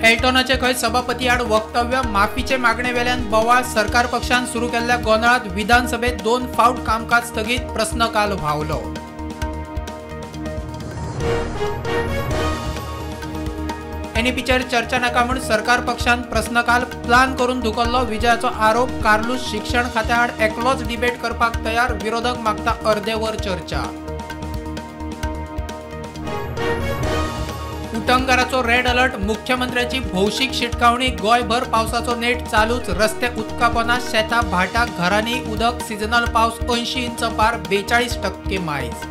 एल्टोनाचे खंय सभापती आड वक्तव्य, माफीचे मागणे वेल्यान बोवाळ. सरकार पक्षान सुरू केल्ल्या गोंदळात विधानसभेत 2 फावट कामकाज स्थगीत, प्रस्नकाल व्हांवलो. एनईपीचेर चर्चा नाका म्हूण सरकार पक्षान प्रस्नकाल प्लान करून धुकल्लो. विजयाचो आरोप. कार्लूस शिक्षण खात्या आड एकलोच डिबेट करपाक तयार, विरोधक मागता अर्देवर चर्चा. उटंगाराचो रेड अलर्ट, मुख्यमंत्र्याची भौशीक शिटकावणी. गोंयभर पावसाचो नेट चालूच, रस्ते उदकापोना, शेतां भाटां घरांनी उदक. सिजनल पावस 80 इंच पार, 42% मायज.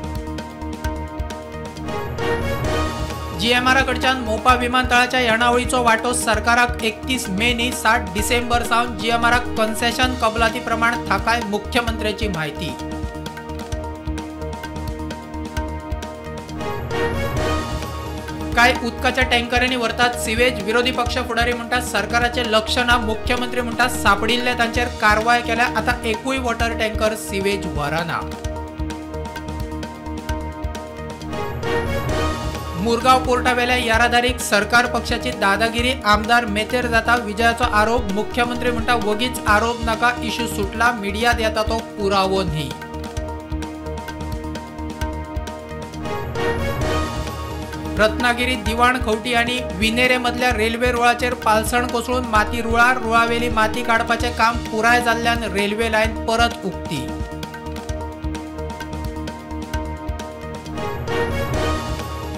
जीएमआरा कडच्यान मोपा विमानतळाच्या येणावळीचो वांटो सरकाराक 31 मे न्ही 7 डिसेंबर सावन जीएमआराक कन्सेशन कबलाती प्रमाण थाकाय, मुख्यमंत्र्याची म्हायती. काय उदकाच्या टँकरांनी व्हरतात सिवेज, विरोधी पक्ष फुडारी म्हणटात सरकाराचे लक्ष ना. मुख्यमंत्री म्हणटात सापडिल्ले तांचेर कारवाय केल्या, आतां एकूय वॉटर टँकर सिवेज व्हरना. मुरगांव पोर्टावेल्या येरादारीक सरकार पक्षाची दादागिरी, आमदार मेतेर जाता. विजयाचो आरोप. मुख्यमंत्री म्हणटा वगीच आरोप नाका, इश्यू सुटला, मिडियात येता तो पुरावो न्ही. रत्नागिरी दिवाण खवटी आनी विनेरे मदल्या रेल्वे रुळाचेर पालसण कोसळून माती रुळार, रुळावेली माती काडपाचें काम पुराय जाल्ल्यान रेल्वे लायन परत उक्ती.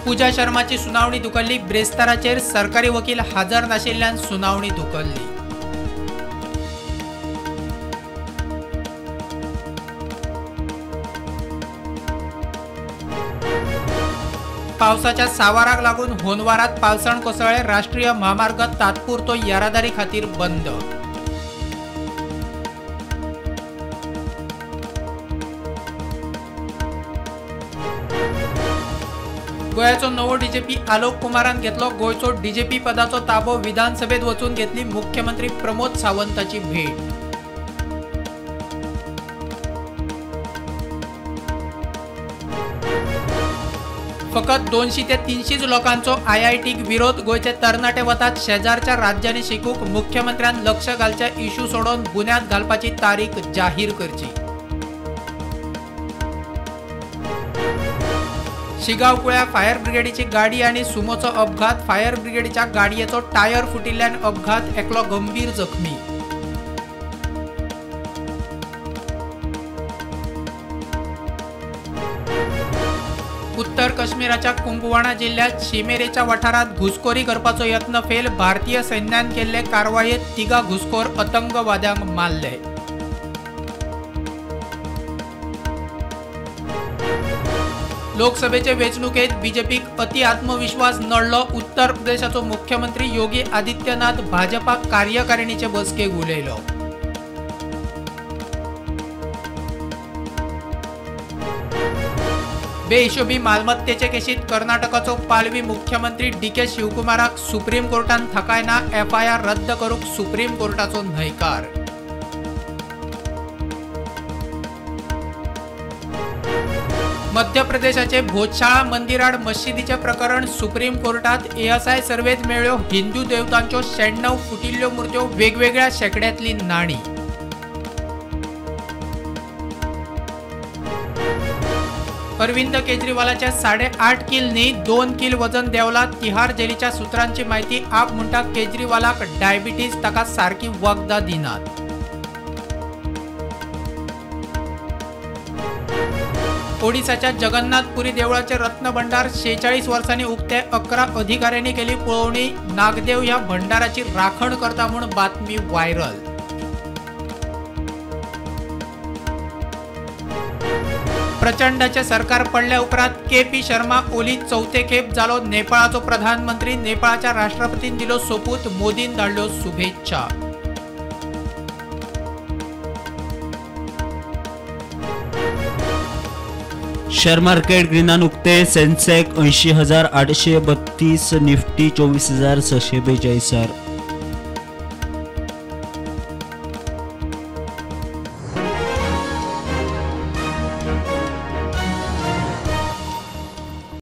पूजा शर्माची सुनावणी धुकल्ली. ब्रेस्ताराचेर सरकारी वकील हजर नाशिल्ल्यान सुनावणी धुकल्ली. पावसाच्या सावाराक लागून होनवारात पालसण कोसळ्ळे. राष्ट्रीय म्हामार्ग तात्पुरतो येरादारी खातीर बंद. गोव्याचो नवो डीजीपी आलोक कुमारान घेतलो गोंयचो डीजीपी पदाचो ताबो. विधानसभेत वचून घेतली मुख्यमंत्री प्रमोद सावंताची भेट. फकत 200 ते 300 लोकांचो आयआयटीक विरोध. गोंयचे तरणाटे वतात शेजारच्या राज्यांनी शिकूंक. मुख्यमंत्र्यान लक्ष घालचे इश्यू सोडोवन बुन्याद घालपाची तारीख जाहीर करची. शिगांव कुळ्या फायर ब्रिगेडीची गाडी आनी सुमोचो अपघात. फायर ब्रिगेडीच्या गाडयेचो टायर फुटिल्ल्यान अपघात, एकलो गंभीर जखमी. उत्तर काश्मीराच्या कुंभवाणा जिल्ह्यात शिमेरेच्या वाठारात घुसखोरी करपाचो यत्न फेल. भारतीय सैन्यान केल्ले कारवायेत 3 घुसखोर आतंकवाद्यांक मारले. लोकसभेचे वेंचणुकेत बीजेपीक अति आत्मविश्वास नडलो. उत्तर प्रदेशाचो मुख्यमंत्री योगी आदित्यनाथ भाजपा कार्यकारिणीचे बसकेक उलयलो. बेहिशोबी मालमत्तेचे केशीत कर्नाटकाचो पालवी मुख्यमंत्री डीके शिवकुमाराक सुप्रीम कोर्टान थाकाय ना. एफआयआर रद्द करूंक सुप्रीम कोर्टाचो न्हयकार. मध्य प्रदेशाचे भोजशाळा मंदिराड मशिदीचे प्रकरण सुप्रीम कोर्टात. एएसआय सर्वेत मेळ्ळ्यो हिंदू देवतांच्यो 96 फुटिल्ल्यो मूर्त्यो, वेगवेगळ्या शेंकड्यांतली नाणी. अरविंद केजरीवालाच्या 8.5 किल न्ही 2 किल वजन देंवला. तिहार जेलीच्या सुत्रांची म्हायती. आप म्हणटा केजरीवालाक डायबिटीज, ताका सारकी वखदां दिनात. ओडिशाच्या जगन्नाथपुरी देवळाचे रत्नभंडार 46 वर्सांनी उक्ते. 11 अधिकाऱ्यांनी केली पळोवणी. नागदेव ह्या भंडाराची राखण करता म्हूण बातमी व्हायरल. प्रचंडाचे सरकार पडल्या उपरांत के पी शर्मा ओली चौथे खेप जालो नेपाळाचो प्रधानमंत्री. नेपाळाच्या राष्ट्रपतीन दिलो सोपूत, मोदीन धाडल्यो शुभेच्छा. शेअर मार्केट ग्रीनान उक्ते. सेन्सेक्स 80,832, निफ्टी 24,642.